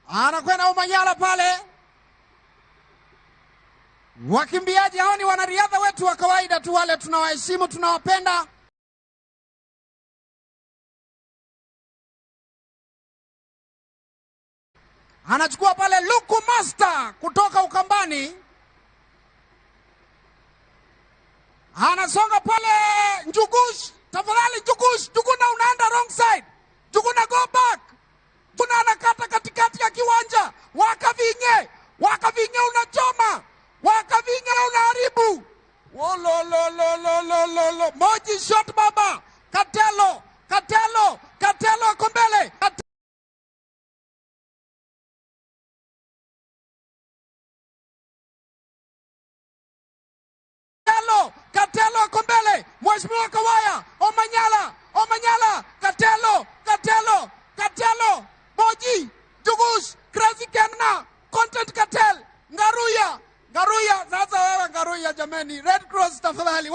Anakwenda Omanyala pale. Wakimbiaji hao ni wanariadha wetu wa kawaida tu, wale tunawaheshimu, tunawapenda. Anachukua pale Luku Master kutoka Ukambani, anasonga pale Njugush. Tafadhali Njugush, Njuguna unaenda wrong side. Njuguna go back. Njuguna anakata katikati ya kiwanja. Wakavinye, Wakavinye unachoma, Wakavinye unaharibu. Wololololololo, Moji shot baba. Katelo, Katelo, Katelo ako mbele. Katelo, Katelo ako mbele. Mheshimiwa Kawaya, Omanyala, Omanyala, Katelo, Katelo, Katelo, Moji, Jugush, Crazy Kenna, Content Cartel, Ngaruya, Ngaruya. Sasa wewe Ngaruya jameni, Red Cross tafadhali.